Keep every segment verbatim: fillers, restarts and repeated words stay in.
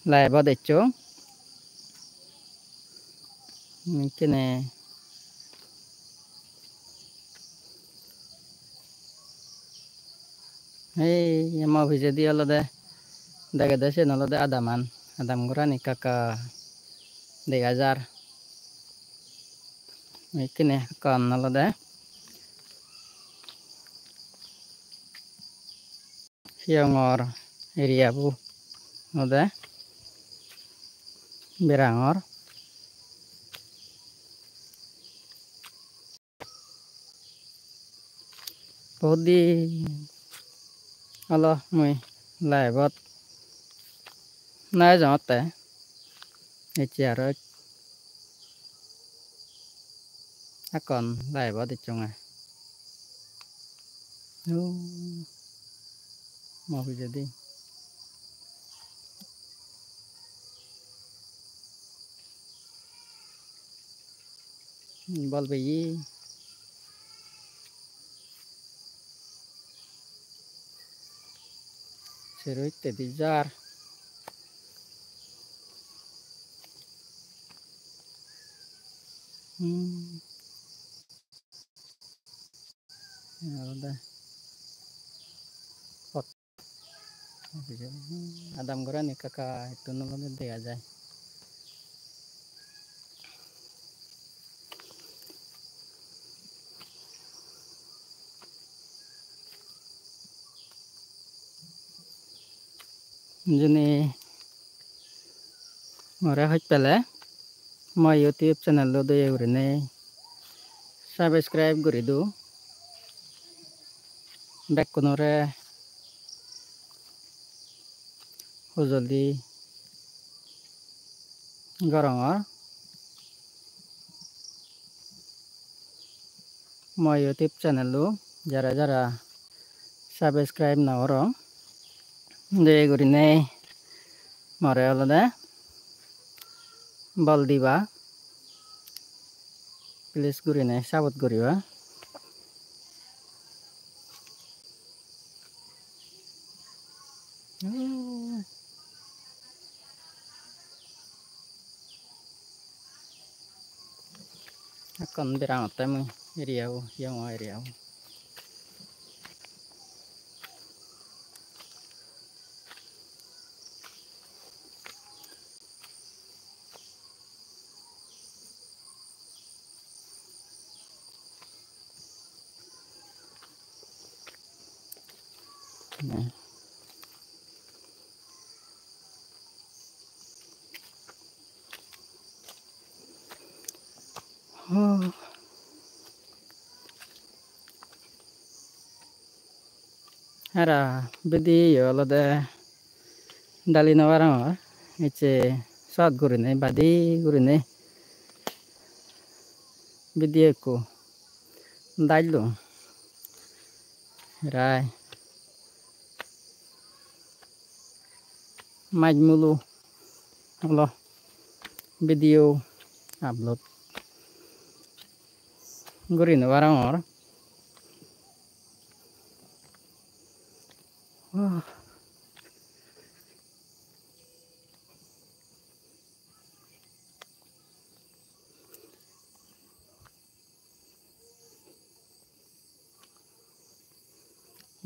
live-ot ecchong. Ekkene ei mo pijedi olode degede, siyen olode adaman, adam gorani ekka ekka dega jar. Ekkene ekkan olode Hiyongor area bo olode berangor. Bahut din olo mui live-ot no ejongotte. Ecche aro ek-, ekkon live-ot ecchonge. Oh, mo pijedi. Bol peye. Sero hittedi jar. Hmm. Iyen olode pot. Adam gorani ekka ekka ittun olode dega jai. Juni more hoj pele mo YouTube channel-o doye gurinei subscribe guri do. Bekkunore hojoli gorongor. Mo YouTube channel-o jara jara subscribe no gorong, doye gurinei more olode bol diba, please gurinei support guriba. Ekkon berangotte mui area bo, Hiyongo area bo. Hara bidi yo olode dali no parongor, ecche sot gurinei badi gurinei video ekko dajlung. Rai maj mulo olo video upload guri no parongor.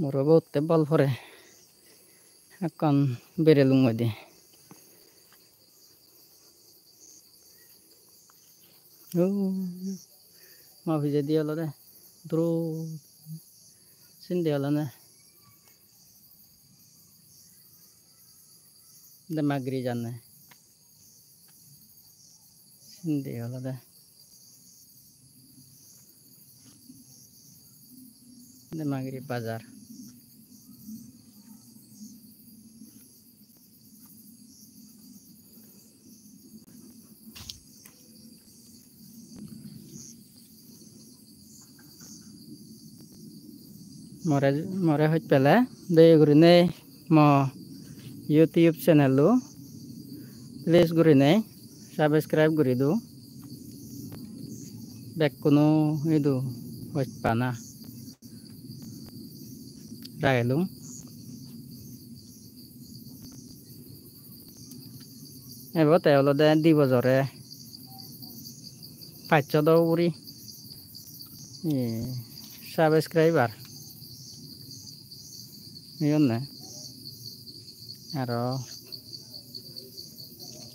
Morobo utte bol pore. Ekkan berelung goi de. Oh, mo pijedi olode duro sindi olode Demagiri janne. Sindi olode Demagiri bazar. More, more hoj pele, doye gurinei mo YouTube channel-o please gurinei subscribe guri do. Bekkuno idu hojpana ragelung. Ebo te olode di bojore paccho do uguri, eh, subscriber oyonne. Aro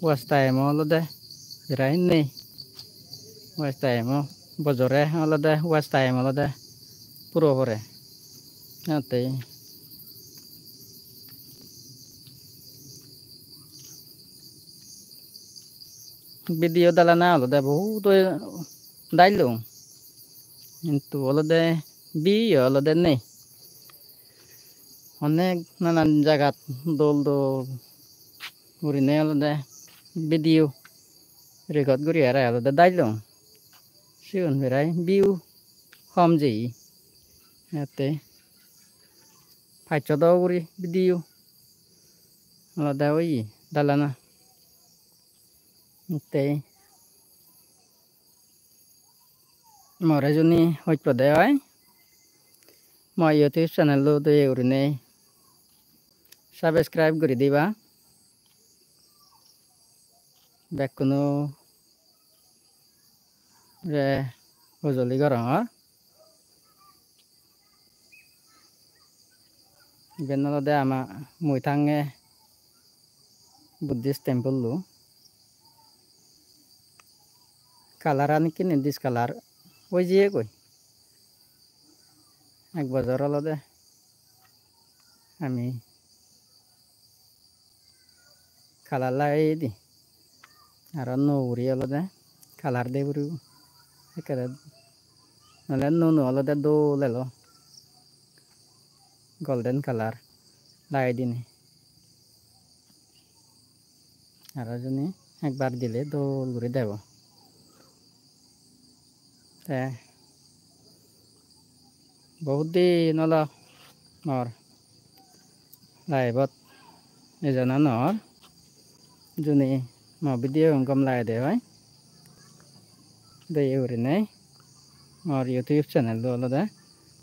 watch time olode berai nei. Watch time o bojore olode watch time olode puro pore. Ate video dalana olode bohut oi dailung. Hintu olode view olode nei. Onek nanan jagat dol dol gurinei olode video record guri arai olode dailung. Sigun berai view hom jeye. Ate paccho do uguri video olode oye dalana. Te more juni hojpode oi, mo YouTube channel-o doye gurinei subscribe guri diba. Bekkunore hojoli gorongor. Iben olode ama mui tange Buddhist temple-o. Colour-an ekkene discolour oi jeyegoi. Ek bojor olode ami colour lageye di. Aro nuo guri olode colour de puribo. Ekkere nole nuo nuo olode dol elo. Golden colour lagey dinei. Aro juni ekbar dile dol guri debo. Te bohut din olo mor live-ot ejana nw or. Juni mo video-un gom lagede oi, doye gurinei mor YouTube channel-o olode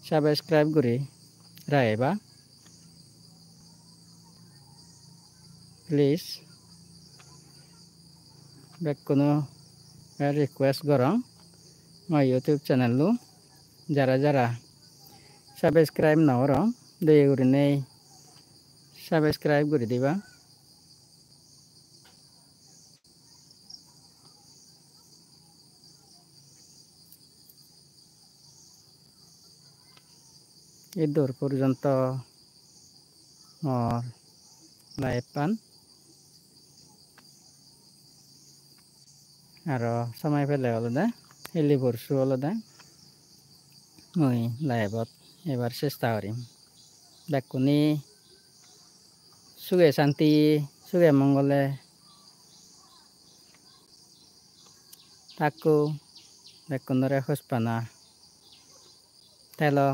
subscribe guri rageba. Please, bekkunore request gorong, mo YouTube channel-o jara jara subscribe nw gorong, doye gurinei subscribe guri diba. Iddur porjonto mor live-an. Aro somoi pele olode heli porsu olode mui live-ot ebar chesta gorim. Bekkune suge santi, suge mongole takko, bekkunore hospana telo.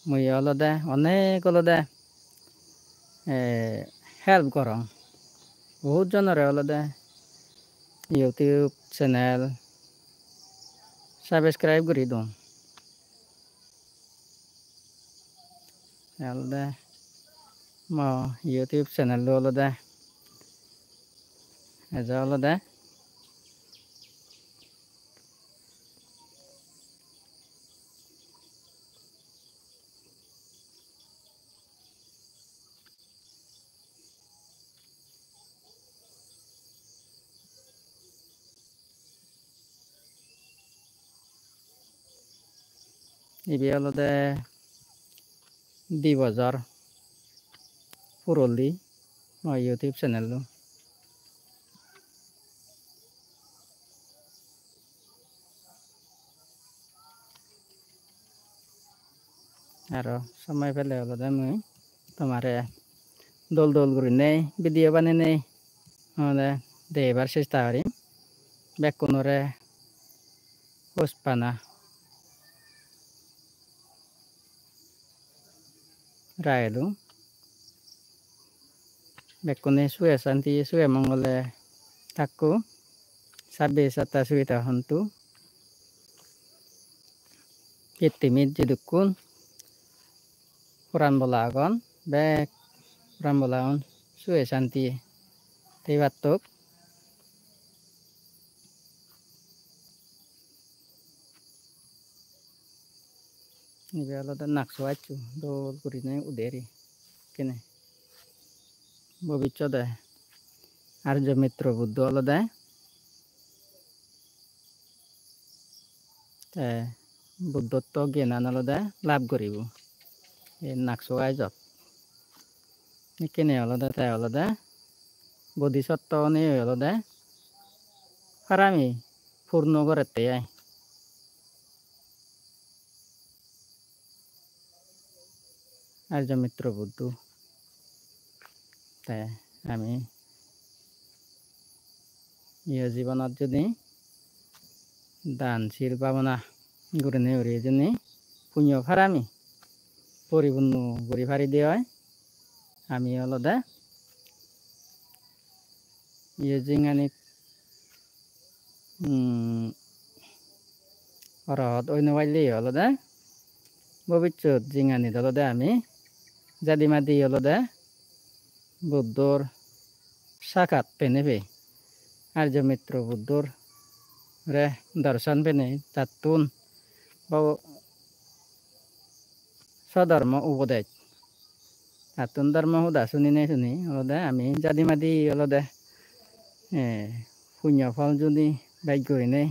Mui olode onek olode, eh, help gorong. Bohut jonore olode YouTube channel subscribe guri dong. Te olode mo YouTube channel-o olode eje olode ibe olode di bojor puroli mo YouTube channel-o. Aro somoi pele olode mui tomare dol dol gurinei video banenei olode debar chesta gorim. Bekkunore hospana ragedung. Bekkune suge santi, suge mongole takko. Sabbe satta sukhita hontu. Pittimit jidukkun poran bola agon, bek poran bola un suge santi tebattok. Ibe olode Nakso gaccho dol gurinei uder ekkene. Bobissote Arjo Mitro Buddho olode te Buddhotto gyanan olode lab guribo ei Nakso gajot. Ekkene olode te olode Bodhisotto onei olode parami purno gorette ai. Arjo Mitro Buddho. Te ami iyo jibonot judi dan sil bhabona gurinei guri juni punyo parami poripunno guri paride oi, ami olode iyo jinganit, um, orohot oi no palle olode bobissot jinganit olode ami jadi madi olode Buddhor sakat penei pei, Arjo Mitro Buddhor re dorson penei tattun bo-, sodormo ubodej, tattun dhormo hoda suninei suni olode ami jadi madi olode, eh, punyo phol judi bej gurinei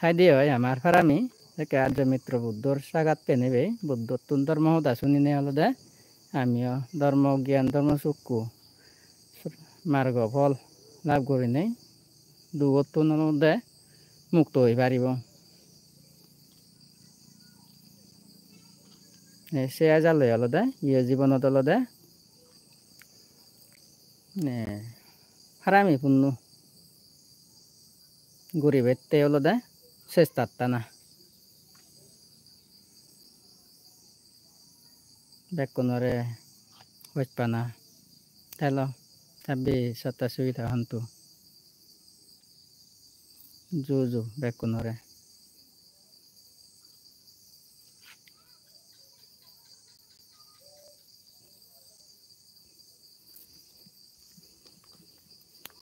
thaide oi amar parami, sekke Arjo Mitro Buddhor sagat penei pei, Buddhottun dhormo hoda suninei olode amiyo dhormo gyan, dhormo sukku, margo phol lab gurinei dugottun olode mukto oi paribong. Ei se ajaloi olode iyo jibonot olode, eh, parami punno guribette olode sestattana. Bekkunore hojpana thelo, sabbe satta sukhita hontu. Ju ju bekkunore.